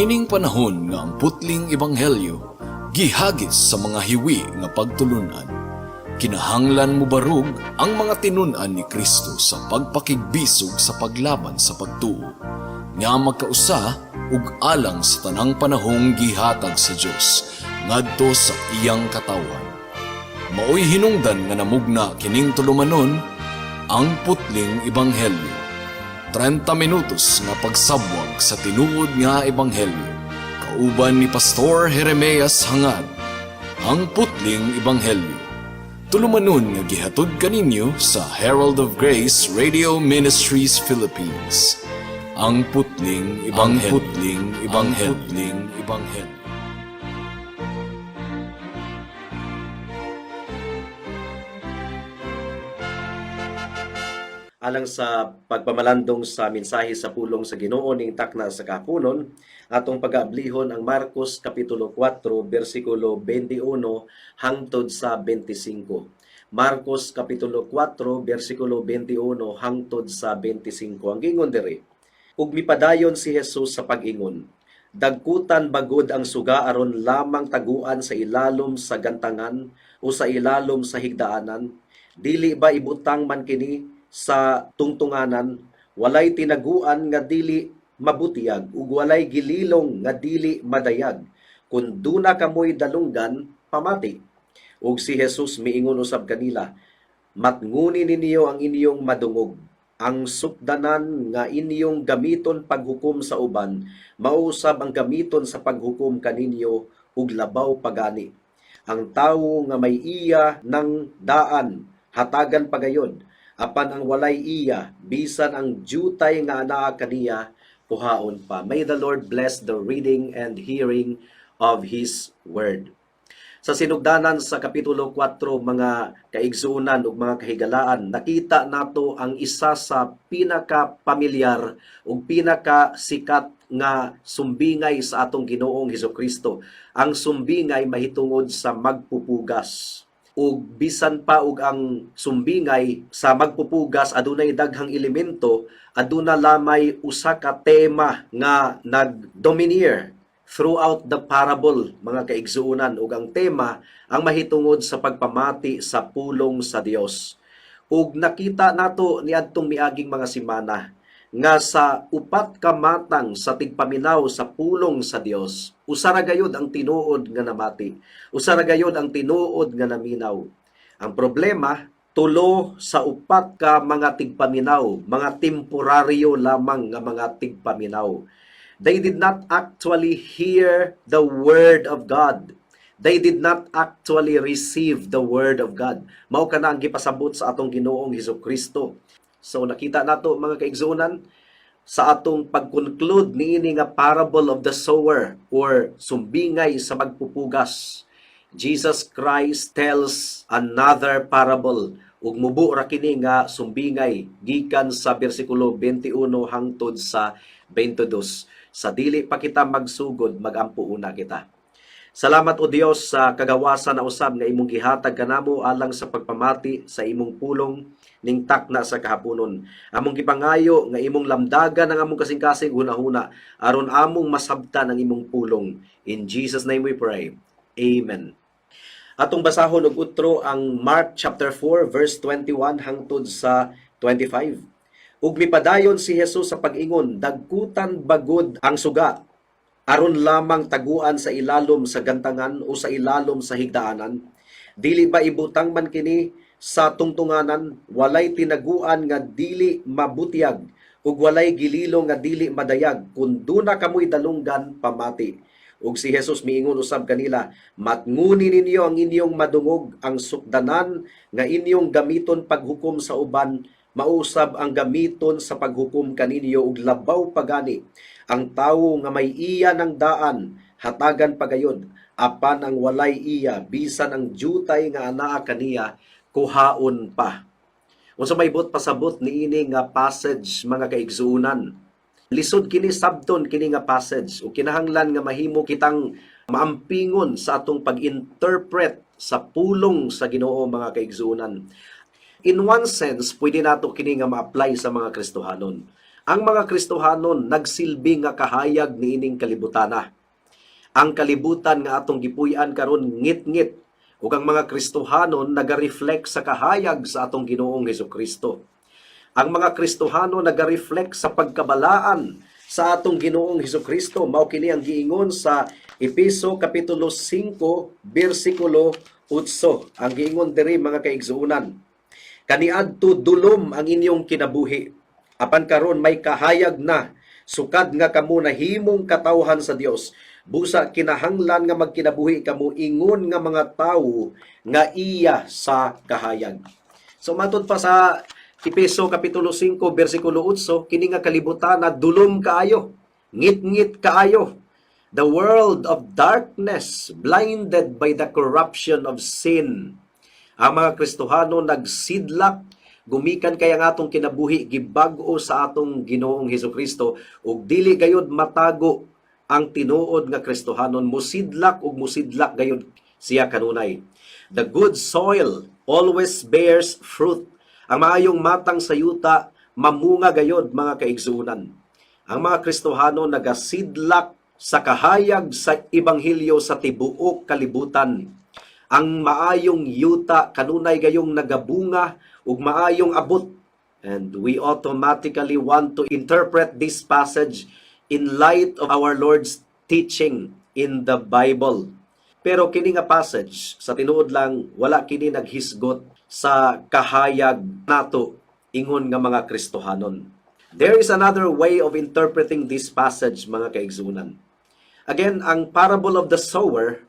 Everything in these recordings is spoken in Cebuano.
Niining panahon nga ang putling ebanghelyo gihagis sa mga hiwi nga pagtulunan, kinahanglan mobarog ang mga tinun-an ni Kristo sa pagpakigbisog sa paglaban sa pagtuo nga magkausa ug alang sa tanang panahong gihatag sa Dios ngadto sa iyang katawhan. Maoy hinungdan nga namugna kining tulumanon, Ang Putling Ebanghelyo. 30 minutos nga pagsabwag sa tinuod nga ebanghelyo. Kauban ni Pastor Jeremias Hangad. Ang Putling Ebanghelyo. Tulumanon nga gihatod kaninyo sa Herald of Grace Radio Ministries Philippines. Ang Putling Ebanghelyo. Ang Putling Ebanghelyo. Ang Putling Ebanghelyo. Alang sa pagpamalandong sa mensahe sa pulong sa Ginoo ning takna sa kahaponon, atong pag-aablihon ang Marcos kapitulo 4 bersikulo 21 hangtod sa 25. Marcos kapitulo 4 bersikulo 21 hangtod sa 25. Ang gingon diri: "Ug mipadayon si Jesus sa pag-ingon, dagkutan bagod ang suga aron lamang taguan sa ilalom sa gantangan o sa ilalom sa higdaanan? Dili ba ibutang man kini sa tungtunganan? Walay tinaguan nga dili mabutiyag ug walay gililong nga dili madayag. Kun duna kamoy dalunggan, pamati." Ug si Jesus miingon usab kanila, "Matnguni ninyo ang inyong madungog. Ang sukdanan nga inyong gamiton paghukom sa uban, mausab ang gamiton sa paghukom kaninyo ug labaw pagani. Ang tawo nga may iya ng daan, hatagan pagayod, apan ang walay iya, bisan ang jutay nga anaa kaniya, kuhaon pa." May the Lord bless the reading and hearing of His Word. Sa sinugdanan sa Kapitulo 4, mga kaigsuonan ug mga kahigalaan, nakita nato ang isa sa pinaka-pamilyar ug pinaka-sikat nga sumbingay sa atong Ginoong Hesukristo, ang sumbingay mahitungod sa magpupugas. Ug bisan pa og ang sumbingay sa magpupugas adunay daghang elemento, aduna lamay usa ka tema nga nagdomineer throughout the parable, mga kaigsuonan, ug ang tema ang mahitungod sa pagpamati sa pulong sa Dios. Ug nakita nato niadtong miaging mga semana nga sa upat ka matang sa tigpaminaw sa pulong sa Dios, usa ra gayud ang tinuod nga namati, usa ra gayud ang tinuod nga naminaw. Ang problema, tulo sa upat ka mga tigpaminaw, mga temporaryo lamang nga mga tigpaminaw. They did not actually hear the word of God. They did not actually receive the word of God. Mao kana ang gipasabot sa atong Ginoong Hesus Kristo. So nakita nato, mga kaigsuonan, sa atong pag-conclude niini nga parable of the sower or sumbingay sa magpupugas. Jesus Christ tells another parable ug mubo ra kini nga sumbingay gikan sa bersikulo 21 hangtod sa 22. Sa dili pa kita magsugod, magampo una kita. Salamat, O Dios, sa kagawasan na usab nga imong gihatag kanamo alang sa pagpamati sa imong pulong ning takna sa kahaponon. Among gipangayo nga imong lamdagan ang among kasing-kasing hunahuna aron among masabtan ang imong pulong. In Jesus' name we pray. Amen. Atong basahon og utro ang Mark chapter 4 verse 21 hangtod sa 25. "Ug mipadayon si Jesus sa pag-ingon, dagkutan bagod ang suga aron lamang taguan sa ilalom sa gantangan o sa ilalom sa higdaanan? Dili ba ibutang man kini sa tungtunganan? Walay tinaguan nga dili mabutyag ug walay gililong nga dili madayag. Kun duna kamoy dalunggan, pamati. Ug si Jesus miingon usab kanila, matnguni ninyo ang inyong madungog. Ang sukdanan nga inyong gamiton paghukom sa uban, mausab ang gamiton sa paghukom kaninyo ug labaw pagani. Ang tawo nga may iya ng daan, hatagan pagayod, apan ang walay iya, bisan ang jutay nga anaa kaniya, kuhaon pa." Unsa may buot pasabot niini nga passage, mga kaigsuonan? Lisod kini sabton kini nga passage ug kinahanglan nga mahimo kitang maampingon sa atong pag-interpret sa pulong sa Ginoo, mga kaigsuonan. In one sense, pwede nato kini nga ma-apply sa mga Kristohanon. Ang mga Kristohanon nagsilbi nga kahayag niining kalibutana. Ang kalibutan nga atong gipuy-an karon ngit-ngit, ug ang mga Kristohanon naga-reflect sa kahayag sa atong Ginoong Hesukristo. Ang mga Kristohano naga-reflect sa pagkabalaan sa atong Ginoong Hesukristo. Mao kini ang giingon sa Epeso kapitulo 5 bersikulo 8. Ang giingon diri, mga kaigsuonan, "Kaniadto dulom ang inyong kinabuhi, apan karon may kahayag na sukad nga kamo nahimong katawhan sa Dios. Busa kinahanglan nga magkinabuhi kamo ingon nga mga tawo nga iya sa kahayag." So matod pa sa Epeso kapitulo 5 bersikulo 8, kini nga kalibutan na dulom kaayo, ngit-ngit kaayo. The world of darkness, blinded by the corruption of sin. Ang mga Kristohano nagsidlak gumikan kay ang atong kinabuhi gibag-o sa atong Ginoong Hesukristo, ug dili gayud matago ang tinuod nga Kristohanon, musidlak ug musidlak gayud siya kanunay. The good soil always bears fruit. Ang maayong matang sa yuta mamunga gayod, mga kaigsuonan. Ang mga Kristohano nagasidlak sa kahayag sa ebanghelyo sa tibuok kalibutan. Ang maayong yuta kanunay gayong nagabunga ug maayong abot. And we automatically want to interpret this passage in light of our Lord's teaching in the Bible. Pero kini nga passage, sa tinuod lang, wala kini naghisgot sa kahayag nato ingon nga mga Kristohanon. There is another way of interpreting this passage, mga kaigsuonan. Again, ang parable of the sower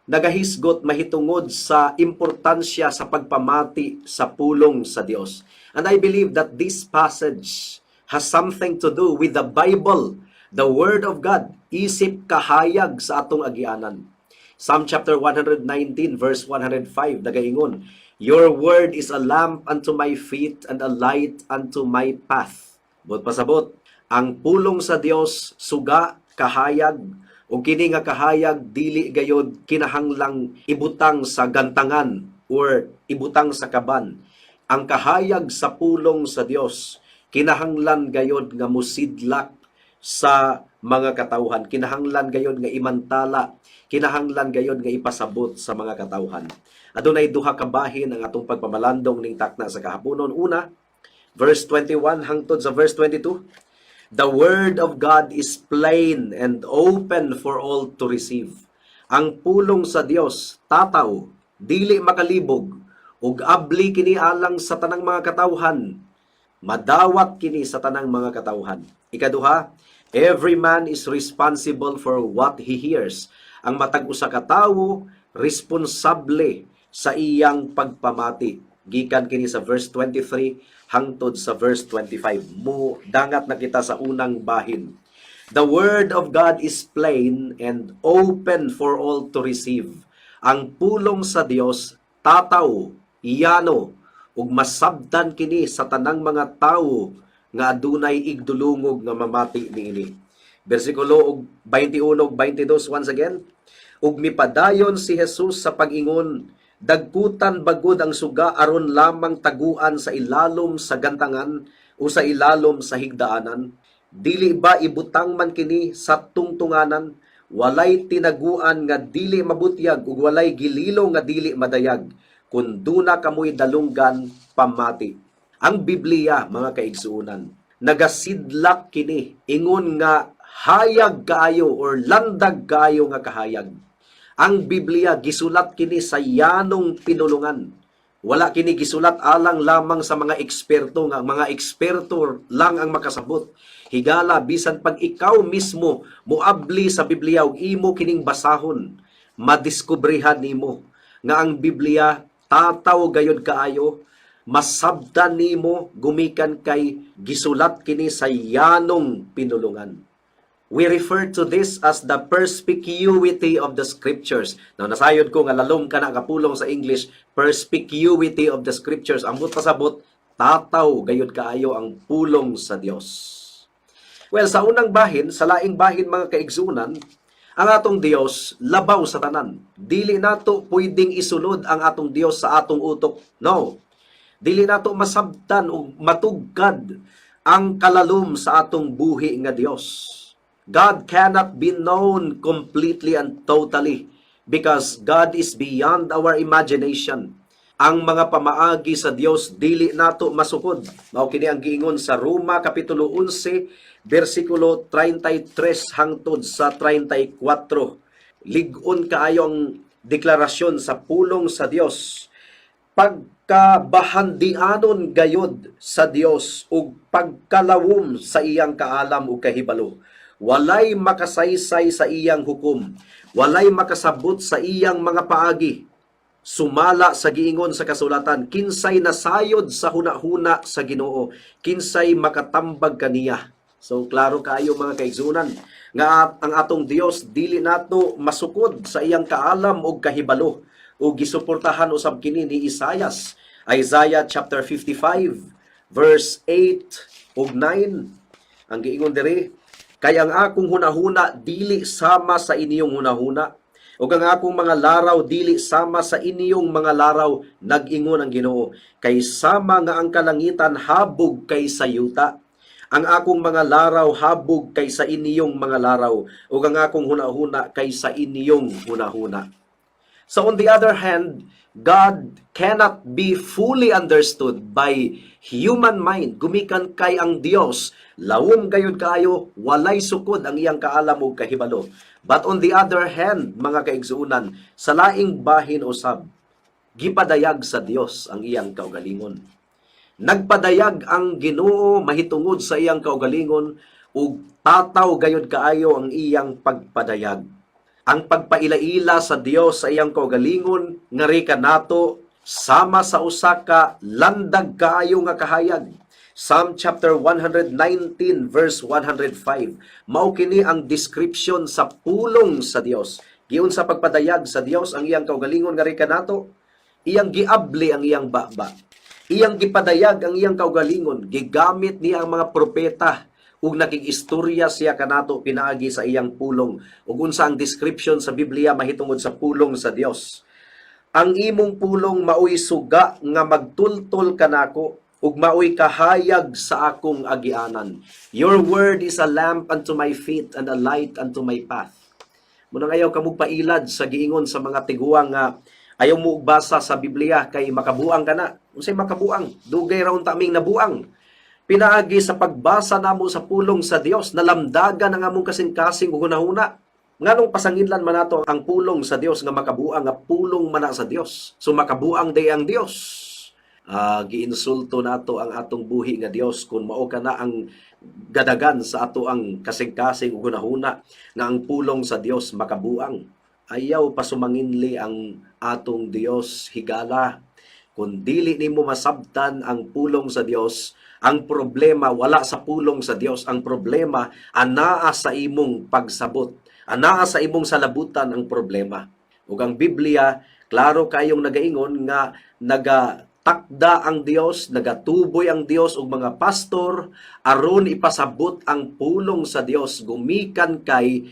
nagahisgot mahitungod sa importansya sa pagpamati sa pulong sa Dios. And I believe that this passage has something to do with the Bible, the Word of God, isip kahayag sa atong agianan. Psalm chapter 119 verse 105 nagaingon, "Your word is a lamp unto my feet and a light unto my path." Buot pasabot, ang pulong sa Dios suga, kahayag, ug kini nga kahayag dili gayod kinahanglang ibutang sa gantangan or ibutang sa kaban. Ang kahayag sa pulong sa Dios kinahanglan gayod nga musidlak sa mga katawhan, kinahanglan gayod nga imantala, kinahanglan gayod nga ipasabot sa mga katawhan. Adunay duha ka bahin ang atong pagpamalandong ning takna sa kahaponon. Una, verse 21 hangtod sa verse 22. The word of God is plain and open for all to receive. Ang pulong sa Dios tataw, dili makalibog, ug abli kini alang sa tanang mga katawhan. Madawat kini sa tanang mga katawhan. Ikaduha, every man is responsible for what he hears. Ang matag usa ka tawo responsable sa iyang pagpamati. Gikan kini sa verse 23 hangtod sa verse 25. Mo dangat na kita sa unang bahin. The word of God is plain and open for all to receive. Ang pulong sa Dios tataw, yano, ug masabtan kini sa tanang mga tawo nga adunay igdulungog nga mamati niini. Bersikulo og 21 ug 22 once again. Ug mipadayon si Jesus sa pag-ingon, "Dagkutan ba gud ang suga aron lamang taguan sa ilalom sa gantangan o sa ilalom sa higdaanan? Dili ba ibutang man kini sa tungtunganan? Walay tinaguan nga dili mabutyag ug walay gililo nga dili madayag. Kun duna kamoy dalunggan, pamati." Ang Biblia, mga kaigsuonan, nagasidlak kini ingon nga hayag kaayo or landag kaayo nga kahayag. Ang Biblia gisulat kini sa yanong pinulungan. Wala kini gisulat alang lamang sa mga eksperto, nga ang mga eksperto lang ang makasabot. Higala, bisan pag ikaw mismo moabli sa Biblia ug imo kining basahon, madiskubrehan nimo nga ang Biblia tataw gayod kaayo, masabtan nimo gumikan kay gisulat kini sa yanong pinulungan. We refer to this as the perspicuity of the scriptures. Now, nasayod ko nga lalom kana nga pulong sa English, perspicuity of the scriptures. Ang buot pasabot, tataw gayod kaayo ang pulong sa Dios. Well, sa unang bahin, sa laing bahin, mga kaigsuonan, ang atong Dios labaw sa tanan. Dili nato pwedeng isulod ang atong Dios sa atong utok. No. Dili nato masabtan o matugkad ang kalalom sa atong buhi nga Dios. God cannot be known completely and totally because God is beyond our imagination. Ang mga pamaagi sa Dios dili nato masukod. Mao kini ang giingon sa Roma kapitulo 11 bersikulo 33 hangtod sa 34. Lig-on kaayo ang deklarasyon sa pulong sa Dios. Pagkabahandianon gayod sa Dios ug pagkalawom sa iyang kaalam ug kahibalo. Walay makasaysay sa iyang hukom, walay makasabot sa iyang mga paagi. Sumala sa giingon sa kasulatan, kinsay nasayod sa hunahuna sa Ginoo, kinsay makatambag kaniya? So klaro kaayo, mga kaigsunan, nga ang atong Dios dili nato masukod sa iyang kaalam ug kahibalo, ug gisuportahan usab kini ni Isaias. Isaiah chapter 55 verse 8 ug 9. Ang giingon diri, "Kay ang akong hunahuna dili sama sa inyong hunahuna, ug ang akong mga laraw dili sama sa inyong mga laraw, nag-ingon ang Ginoo. Kay sama nga ang kalangitan habog kaysa yuta, ang akong mga laraw habog kaysa inyong mga laraw, ug ang akong hunahuna kaysa inyong hunahuna." So on the other hand, God cannot be fully understood by human mind. Gumikan kay ang Dios, lawom gayud kaayo, walay sukod ang iyang kaalam ug kahibalo. But on the other hand, mga kaigsuonan, sa laing bahin usab, gipadayag sa Dios ang iyang kaugalingon. Nagpadayag ang Ginoo mahitungod sa iyang kaugalingon ug tataw gayud kaayo ang iyang pagpadayag. Ang pagpaila-ila sa Dios sa iyang kaugalingon ngari kanato sama sa usa ka landag kaayo nga kahayag. Psalm chapter 119 verse 105. Mao kini ang description sa pulong sa Dios. Giunsa pagpadayag sa Dios ang iyang kaugalingon ngari kanato? Iyang giabli ang iyang baba. Iyang gipadayag ang iyang kaugalingon, gigamit niya ang mga propeta ug nakig-istorya siya kanato pinaagi sa iyang pulong. Ug unsa ang description sa Biblia mahitungod sa pulong sa Dios? "Ang imong pulong maoy suga nga magtultol kanako ug maoy kahayag sa akong agianan." "Your word is a lamp unto my feet and a light unto my path." Mao nang ayaw kamog pailad sa giingon sa mga tiguang nga ayaw mo og basa sa Biblia kay makabuang ka na. Unsay makabuang? Dugay ra unta ming nabuang. Pinaagi sa pagbasa namo sa pulong sa Dios, nalamdagan ang among kasing-kasing ug hunahuna. Nganong pasanginlan man nato ang pulong sa Dios nga makabuang, nga pulong man na sa Dios? So makabuang day ang Dios. Giinsulto nato ang atong buhi nga Dios kung mao ka na ang gadagan sa ato ang kasing-kasing ug hunahuna nga ang pulong sa Dios makabuang. Ayaw pasumanginli ang atong Dios, higala. Kung dili nimo masabtan ang pulong sa Dios, ang problema wala sa pulong sa Dios, ang problema anaa sa imong pagsabot. Anaa sa imong salabutan ang problema. Ug ang Biblia klaro kayong nagaingon nga nagatakda ang Dios, nagatuboy ang Dios og mga pastor aron ipasabot ang pulong sa Dios, gumikan kay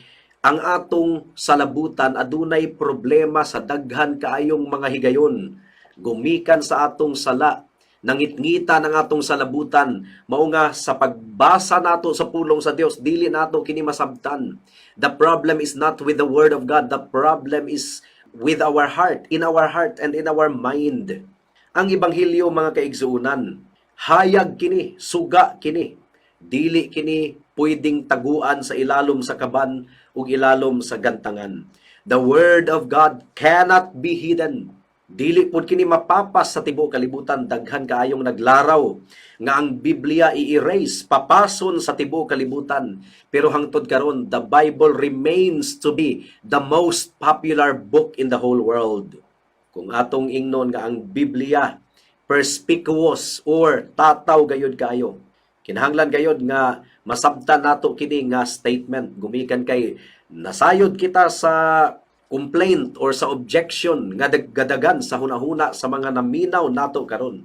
ang atong salabutan adunay problema sa daghan kaayong mga higayon. Gumikan sa atong sala, nangitngita ng atong salabutan, mao nga sa pagbasa nato sa pulong sa Dios dili nato kini masabtan. The problem is not with the word of God, the problem is with our heart, in our heart and in our mind. Ang ebanghelyo, mga kaigsuonan, hayag kini, suga kini. Dili kini pwedeng taguan sa ilalom sa kaban ug ilalom sa gantangan. The word of God cannot be hidden. Dili pud kini mapapas sa tibuok kalibutan. Daghan kaayong naglaraw nga ang Biblia i-erase, papason sa tibuok kalibutan. Pero hangtod karon, the Bible remains to be the most popular book in the whole world. Kung atong ingnon nga ang Biblia perspicuous or tataw gayud kaayo, kinahanglan gayud nga masabtan nato kini nga statement, gumikan kay nasayod kita sa complaint or sa objection nga gadagan sa hunahuna sa mga naminaw nato karon.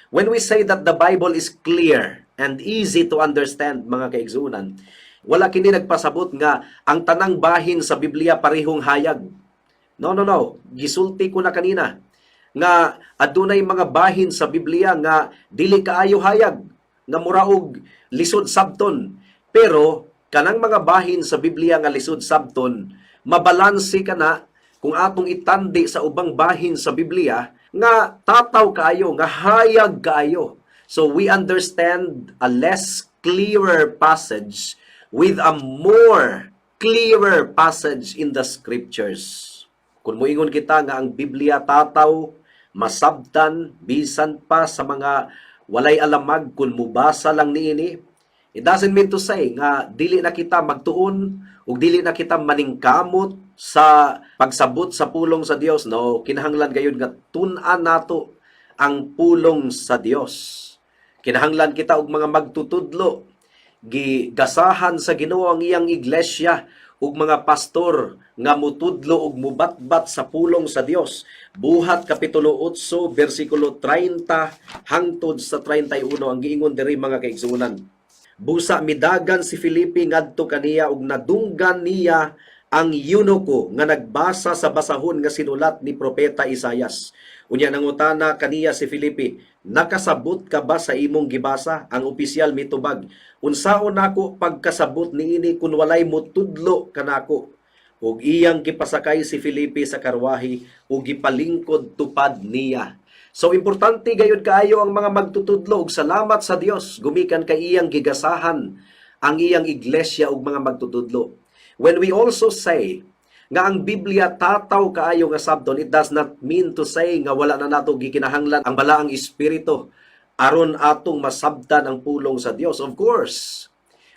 When we say that the Bible is clear and easy to understand, mga kaigsuonan, wala kini nagpasabot nga ang tanang bahin sa Biblia parehong hayag. No, no, no. Gisulti ko na kanina nga adunay mga bahin sa Biblia nga dili kaayo hayag, nga nga mura og lisod sabton. Pero kanang mga bahin sa Biblia nga lisod sabton, mabalanse kana kung atong itandi sa ubang bahin sa Biblia nga tataw kaayo, nga hayag kaayo. So we understand a less clearer passage with a more clearer passage in the scriptures. Kung moingon kita nga ang Biblia tataw, masabtan, bisan pa sa mga walay alamag kung mubasa lang niini, it doesn't mean to say nga dili na kita magtuon ug dili na kita maningkamot sa pagsabot sa pulong sa Dios. No, kinahanglan gayud nga tun-an nato ang pulong sa Dios. Kinahanglan kita og mga magtutudlo. Gigasahan sa Ginoo ang iyang iglesia ug mga pastor nga mutudlo ug mubatbat sa pulong sa Dios. Buhat kapitulo 8 bersikulo 30 hangtod sa 31 ang giingon diri, mga kaigsuonan. Busa midagan si Felipe ngadto kaniya ug nadunggan niya ang eunuko nga nagbasa sa basahon nga sinulat ni propeta Isayas. Unya nangutana kaniya si Felipe, "Nakasabot ka ba sa imong gibasa?" Ang opisyal mitubag, "Unsaon nako pagkasabot niini kun walay mutudlo kanako?" Ug iyang gipasakay si Felipe sa karwahe ug gipalingkod tupad niya. So importante gayud kaayo ang mga magtutudlo, ug salamat sa Dios gumikan kay iyang gigasahan ang iyang iglesia ug mga magtutudlo. When we also say nga ang Biblia tataw kaayo nga sabton, it does not mean to say nga wala na nato gikinahanglan ang balaang espiritu aron atong masabtan ang pulong sa Dios. Of course,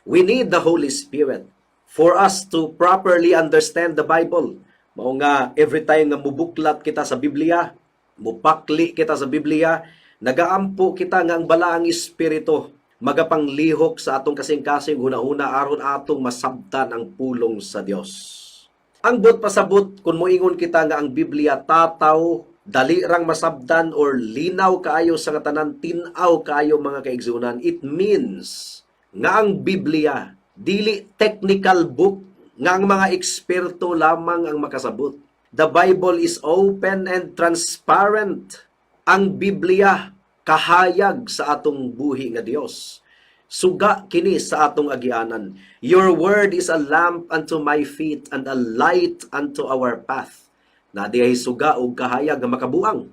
we need the Holy Spirit for us to properly understand the Bible. Mao nga every time nga mubuklat kita sa Biblia, mupakli kita sa Biblia, nagaampo kita nga ang balaang espiritu magapanglihok sa atong kasing-kasing, hunahuna, aron atong masabtan ang pulong sa Dios. Ang buot pasabot, kung moingon kita nga ang Biblia tataw, dali rang masabtan or linaw kaayo sa tanan, tin-aw kaayo, mga kaigsuonan, it means nga ang Biblia dili technical book nga ang mga eksperto lamang ang makasabot. The Bible is open and transparent. Ang Biblia kahayag sa atong buhi nga Dios. Suga kini sa atong agianan. Your word is a lamp unto my feet and a light unto our path. Naa diay suga og kahayag nga makabuang.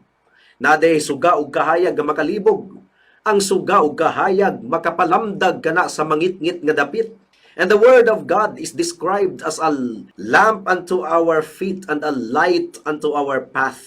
Naa diay suga og kahayag nga makalibog. Ang suga og kahayag makapalamdag kana sa mangitngit nga dapit. And the word of God is described as a lamp unto our feet and a light unto our path.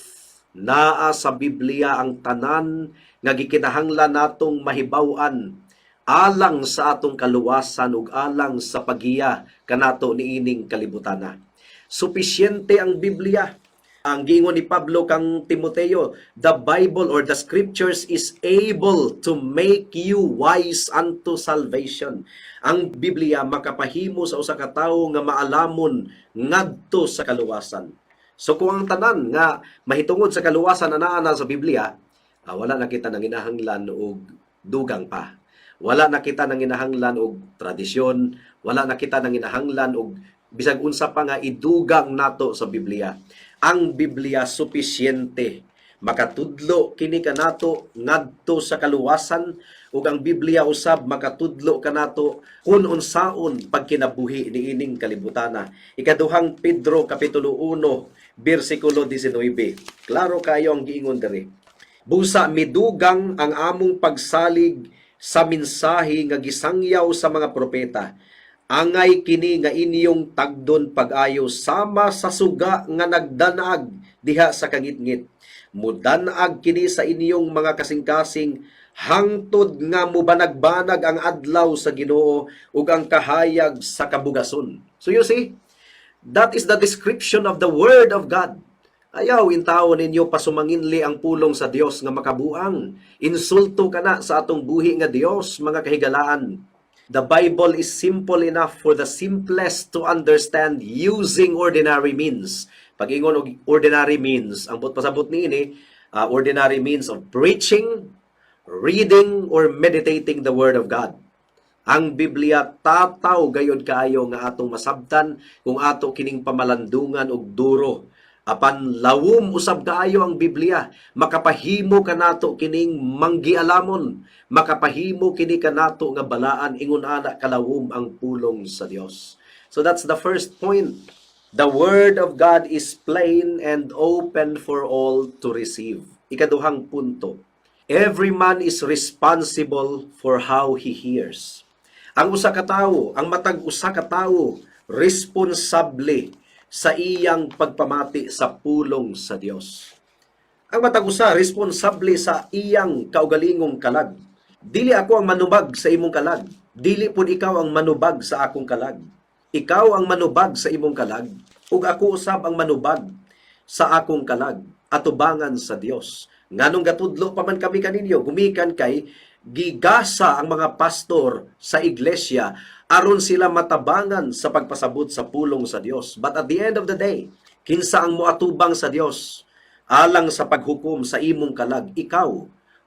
Naa sa Biblia ang tanan nga gikinahanglan natong mahibaw-an alang sa atong kaluwasan ug alang sa pagiya kanato niining kalibutana. Supisyente ang Biblia. Ang giingon ni Pablo kang Timoteo, the Bible or the scriptures is able to make you wise unto salvation. Ang Biblia makapahimo sa usa ka tawo nga maalamon ngadto sa kaluwasan. So kung ang tanan nga mahitungod sa kaluwasan na naa na sa Biblia, wala na kita nanginahanglan og dugang pa. Wala na kita nanginahanglan og tradisyon, wala na kita nanginahanglan og bisag unsa pa nga idugang nato sa Biblia. Ang Biblia supisyente. Makatudlo kini kanato ngadto sa kaluwasan ug ang Biblia usab makatudlo kanato kun unsaon pagkinabuhi niining kalibutana. Ikaduhang Pedro kapitulo 1 bersikulo 19. Klaro kayo ang giingon diri. Busa midugang ang among pagsalig sa mensahe nga gisangyaw sa mga propeta. Angay kini nga inyong tagdon pag-ayo sama sa suga nga nagdanag diha sa kangitngit. Mudanag kini sa inyong mga kasing-kasing hangtod nga mubanag-banag ang adlaw sa Ginoo ug ang kahayag sa kabugason. So you see, that is the description of the word of God. Ayaw intawo ninyo pasumanginli ang pulong sa Dios nga makabuang. Insulto kana sa atong buhi nga Dios, mga kahigalaan. The Bible is simple enough for the simplest to understand using ordinary means. Pag-ingon og ordinary means, ang buot pasabot niini, ordinary means of preaching, reading, or meditating the Word of God. Ang Biblia tataw gayod kaayo nga atong masabtan kung ato kining pamalandungan og duro. Apan lawom usab kaayo ang Biblia, makapahimo kanato kining manggialamon, makapahimo kini kanato nga balaan, ingon ana kalawom ang pulong sa Dios. So that's the first point. The word of God is plain and open for all to receive. Ikaduhang punto. Every man is responsible for how he hears. Ang usa ka tawo, ang matag usa ka tawo, responsable sa iyang pagpamati sa pulong sa Dios. Ang matag usa responsable sa iyang kaugalingong kalag. Dili ako ang manubag sa imong kalag. Dili pud ikaw ang manubag sa akong kalag. Ikaw ang manubag sa imong kalag ug ako usab ang manubag sa akong kalag atubangan sa Dios. Nganong gatudlo pa man kami kaninyo? Gumikan kay gigasa ang mga pastor sa iglesia aron sila matabangan sa pagpasabot sa pulong sa Dios. But at the end of the day, kinsa ang moatubang sa Dios alang sa paghukom sa imong kalag? Ikaw.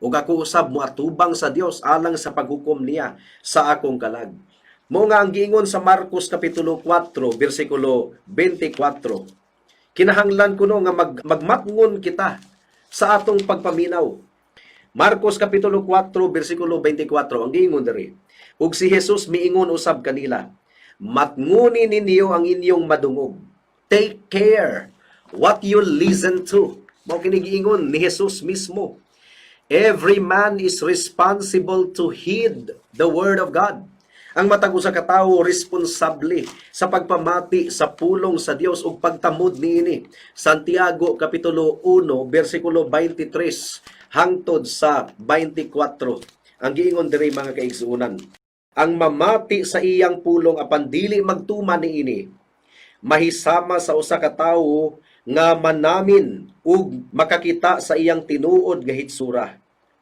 Ug ako usab moatubang sa Dios alang sa paghukom niya sa akong kalag. Mao nga ang giingon sa Marcos kapitulo 4 bersikulo 24. Kinahanglan kuno nga magmatngon kita sa atong pagpaminaw. Marcos kapitulo 4 bersikulo 24 ang giingon diri. "Ug si Jesus miingon usab kanila, 'Matnguni ninyo ang inyong madungog.'" Take care what you listen to. Mao kini giingon ni Jesus mismo. Every man is responsible to heed the word of God. Ang matag usa ka tawo responsable sa pagpamati sa pulong sa Dios ug pagtamod niini. Santiago kapitulo 1 bersikulo 23 hangtod sa 24. Ang giingon diri, mga kaigsuonan, "Ang mamati sa iyang pulong apan dili magtuman niini mahisama sa usa ka tawo nga manamin ug makakita sa iyang tinuod nga hitsura.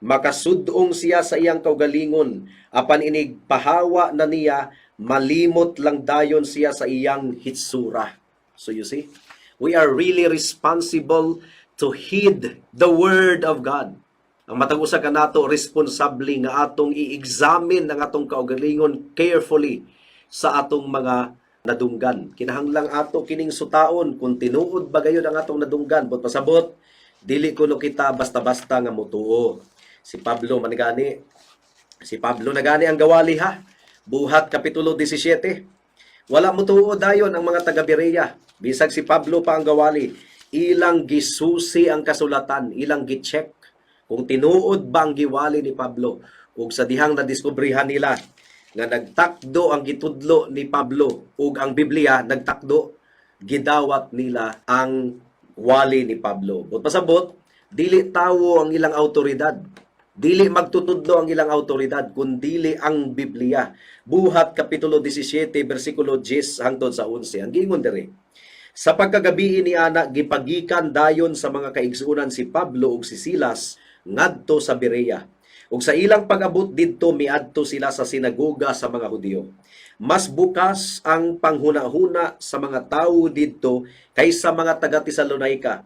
Makasud-ong siya sa iyang kaugalingon, apan inig pahawa na niya, malimot lang dayon siya sa iyang hitsura." So you see, we are really responsible to heed the word of God. Ang matag usa kanato responsable nga atong i-examine ang atong kaugalingon carefully sa atong mga nadunggan. Kinahanglang ato kining sutaon kung tinuod ba gayud ang atong nadunggan. But pasabot, dili kuno kita basta-basta nga mutuo. Si Pablo man gani, si Pablo na gani ang gawali ha. Buhat kapitulo 17. Wala mutuo dayon ang mga taga Berea. Bisag si Pablo pa ang gawali, ilang gisusi ang kasulatan, ilang gi-check kung tinuod ba ang giwali ni Pablo, ug sa dihang nadiskubrihan nila nga nagtakdo ang gitudlo ni Pablo ug ang Biblia nagtakdo, gidawat nila ang wali ni Pablo. But pasabot, dili tawo ang ilang autoridad. Dili magtutudlo ang ilang autoridad, kundili ang Biblia. Buhat kapitulo 17 bersikulo 10 hangtod sa 11. Ang giingon diri, "Sa pagkagabii ni ana, gipagikan dayon sa mga kaigsuonan si Pablo ug si Silas ngadto sa Berea. Ug sa ilang pag-abot didto, miadto sila sa sinagoga sa mga Hudiyo. Mas bukas ang panghunahuna sa mga tawo didto kaysa mga taga Tesalonica.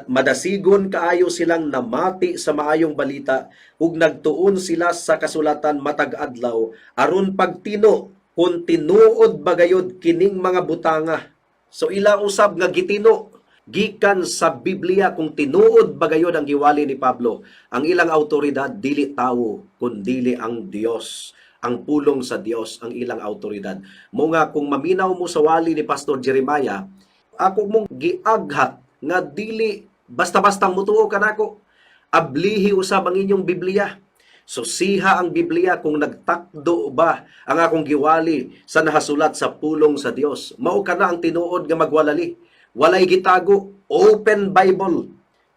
Madasigon kaayo silang namati sa maayong balita ug nagtuon sila sa kasulatan matag adlaw aron pagtino kung tinuod ba gayud kining mga butanga." So ila usab nga gitino gikan sa Biblia kung tinuod ba gayud ang giwali ni Pablo. Ang ilang autoridad dili tawo kundili ang Dios. Ang pulong sa Dios ang ilang autoridad. Mao nga kung maminaw mo sa wali ni Pastor Jeremiah, ako mong giaghat nga dili basta-basta mutuo kanako. Ablihi usab ang inyong Biblia. Susiha ang Biblia kung nagtakdo ba ang akong giwali sa nahasulat sa pulong sa Dios. Mao kana ang tinuod nga magwalali. Walay gitago, open Bible.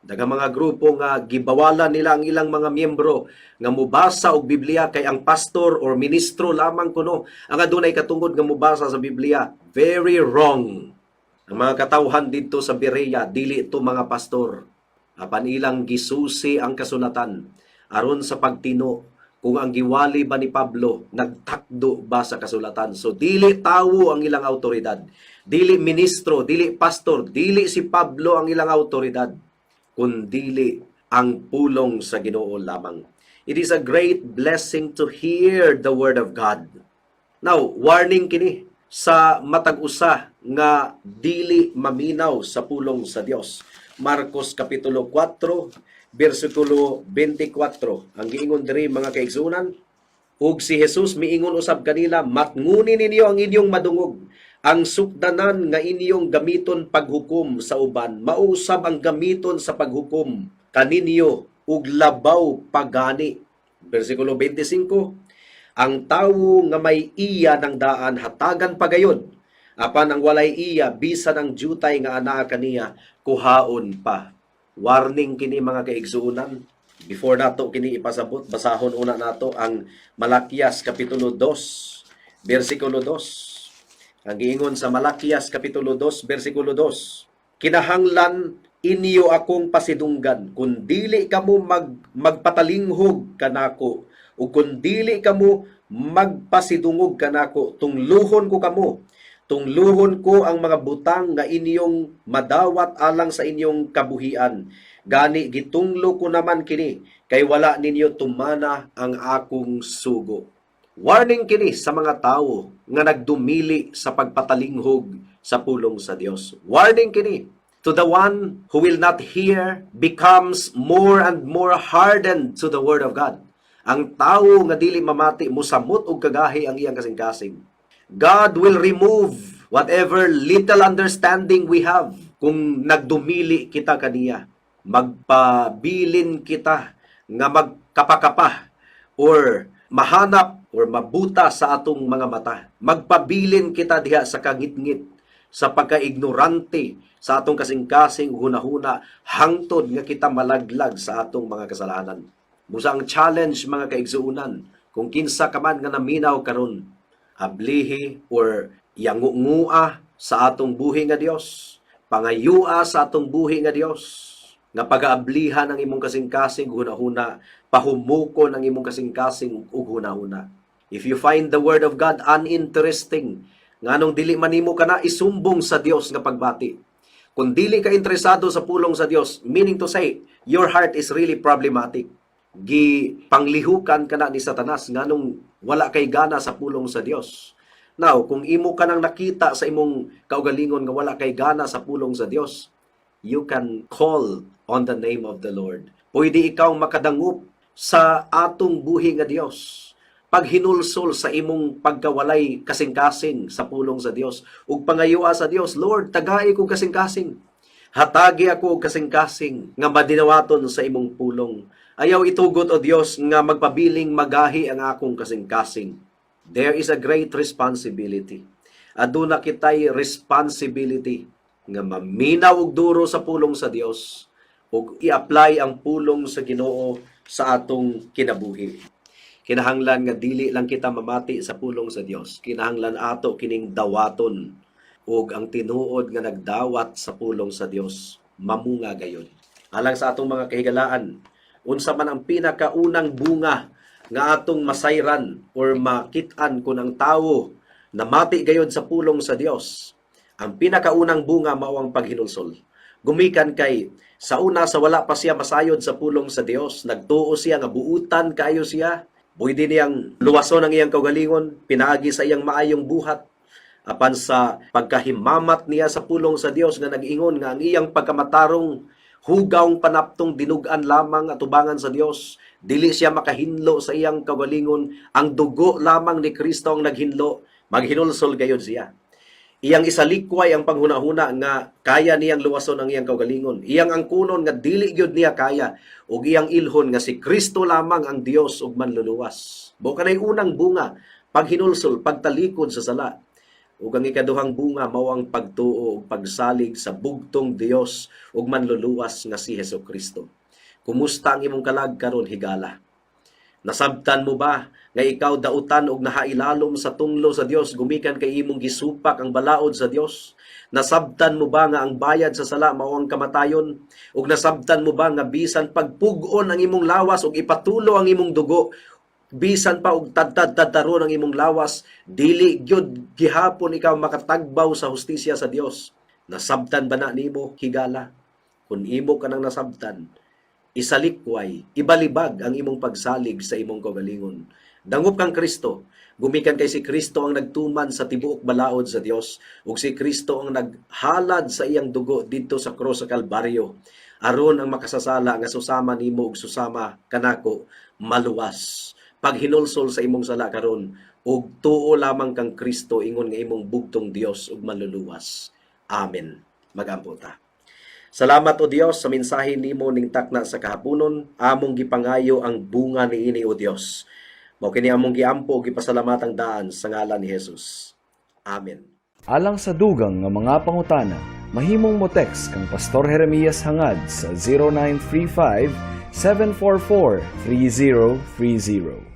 Daghang mga grupo nga gibawalan nila ang ilang mga miyembro nga mubasa og Biblia kay ang pastor or ministro lamang kuno ang adunay katungod nga mubasa sa Biblia. Very wrong. Ang mga katawhan didto sa Berea dili ito mga pastor. Apan ilang gisusi ang kasulatan aron sa pagtino kung ang giwali ba ni Pablo nagtakdo ba sa kasulatan. So dili tawo ang ilang autoridad. Dili ministro, dili pastor, dili si Pablo ang ilang autoridad, kundili ang pulong sa Ginoo lamang. It is a great blessing to hear the word of God. Now, warning kini sa mga pastor. sa matag usa nga dili maminaw sa pulong sa Dios. Marcos kapitulo 4 bersikulo 24. Ang giingon diri, mga kaigsuonan, "Ug si Jesus miingon usab kanila, 'Matnguni ninyo ang inyong madungog. Ang sukdanan nga inyong gamiton paghukom sa uban, mao usab ang gamiton sa paghukom kaninyo ug labaw pagani.'" Bersikulo 25, "Ang tawo nga may iya ng daan, hatagan pagayon. Apan ang walay iya, bisan ang jutay nga anaa kaniya, kuhaon pa." Warning kini, mga kaigsuonan. Before nato kini ipasabot, basahon una nato ang Malakias kapitulo 2, bersikulo 2. Ang giingon sa Malakias kapitulo 2, bersikulo 2, "Kinahanglan inyo akong pasidunggan. Kung dili kamo magpatalinghog kanako ug kung dili kamo magpasidungog kanako, tungluhon ko kamo. Tungluhon ko ang mga butang nga inyong madawat alang sa inyong kabuhian. Gani gitunglo ko naman kini kay wala ninyo tumana ang akong sugo." Warning kini sa mga tawo nga nagdumili sa pagpatalinghog sa pulong sa Dios. Warning kini to the one who will not hear, becomes more and more hardened to the word of God. Ang tawo nga dili mamati, musamot og kagahi ang iyang kasing-kasing. God will remove whatever little understanding we have kung nagdumili kita kaniya. Magpabilin kita nga magkapakapa or mahanap or mabuta sa atong mga mata. Magpabilin kita diha sa kangitngit, sa pagkaignorante sa atong kasing-kasing ug hunahuna hangtod nga kita malaglag sa atong mga kasalanan. Busa ang challenge, mga kaigsuonan, kung kinsa ka man nga naminaw karon, ablihi or yangungua sa atong buhi nga Dios, pangayua sa atong buhi nga Dios, nga pagaablihan ang imong kasing-kasing ug hunahuna, pahumukon ang imong kasing-kasing ug hunahuna. If you find the word of God uninteresting, nganong dili man nimo kana isumbong sa Dios nga pagbati? Kung dili ka interesado sa pulong sa Dios, meaning to say, your heart is really problematic. Gi panglihukan ka na ni Satanas nganong wala kay gana sa pulong sa Dios. Now, kung imo ka nang nakita sa imong kaugalingon nga wala kay gana sa pulong sa Dios, you can call on the name of the Lord. Pwede ikaw makadangop sa atong buhi nga Dios paghinulsol sa imong pagkawalay kasing-kasing sa pulong sa Dios ug pangayua sa Dios, "Lord, tagai ko kasing-kasing. Hatagi ako og kasing-kasing nga madinawaton sa imong pulong. Ayaw itugot, o Dios, nga magpabiling magahi ang akong kasing-kasing." There is a great responsibility. Aduna kitay responsibility nga maminaw og duro sa pulong sa Dios ug i-apply ang pulong sa Ginoo sa atong kinabuhi. Kinahanglan nga dili lang kita mamati sa pulong sa Dios. Kinahanglan ato kining dawaton, ug ang tinuod nga nagdawat sa pulong sa Dios mamunga gayon. Alang sa atong mga kahigalaan, unsa man ang pinakaunang bunga nga atong masayran or makit-an kung ang tawo namati gayod sa pulong sa Dios? Ang pinakaunang bunga mao ang paghinulsol. Gumikan kay sa una, sa wala pa siya masayod sa pulong sa Dios, nagtuo siya nga buutan kaayo siya, pwede niyang luwason ang iyang kaugalingon pinaagi sa iyang maayong buhat. Apan sa pagkahimamat niya sa pulong sa Dios nga nag-ingon nga ang iyang pagkamatarong hugawng panaptong dinugan lamang atubangan sa Dios, dili siya makahinlo sa iyang kaugalingon, ang dugo lamang ni Kristo ang naghinlo, maghinulsol gayod siya. Iyang isalikway ang panghunahuna nga kaya niyang luwason ang iyang kaugalingon. Iyang angkunon nga dili gyud niya kaya ug iyang ilhon nga si Kristo lamang ang Dios ug manluluwas. Mao kanay unang bunga, paghinulsol, pagtalikod sa sala. Ug ang ikaduhang bunga mao ang pagtuo ug pagsalig sa bugtong Dios ug manluluwas nga si Hesus Kristo. Kumusta ang imong kalag karon, higala? Nasabtan mo ba nga ikaw dautan og nahailalom sa tunglo sa Dios gumikan kay imong gisupak ang balaod sa Dios? Nasabtan mo ba nga ang bayad sa sala mao ang kamatayon? Ug nasabtan mo ba nga bisan pagpug-on ang imong lawas ug ipatulo ang imong dugo, bisan pa og tadtad-tadtaron ang imong lawas, dili gyud gihapon ikaw makatagbaw sa hustisya sa Dios? Nasabtan ba na nimo, higala? Kung imo ka nang nasabtan, Isalikway, ibalibag ang imong pagsalig sa imong kaugalingon. Dangop kang Kristo, gumikan kay si Kristo ang nagtuman sa tibuok balaod sa Dios ug si Kristo ang naghalad sa iyang dugo didto sa krus sa Kalbaryo aron ang makasasala nga susama nimo ug susama kanako maluwas. Paghinulsol sa imong sala karon ug tuo lamang kang Kristo ingon nga imong bugtong Dios ug manluluwas. Amen. Magampo ta. Salamat, O Dios, sa mensahe nimo ning takna sa kahaponon. Among gipangayo ang bunga niini, O Dios. Mao kini among giampo ug gipasalamatang daan sa ngalan ni Jesus. Amen. Alang sa dugang nga mga pangutana, mahimong mo text kang Pastor Jeremias Hangad sa 0935 744 3030.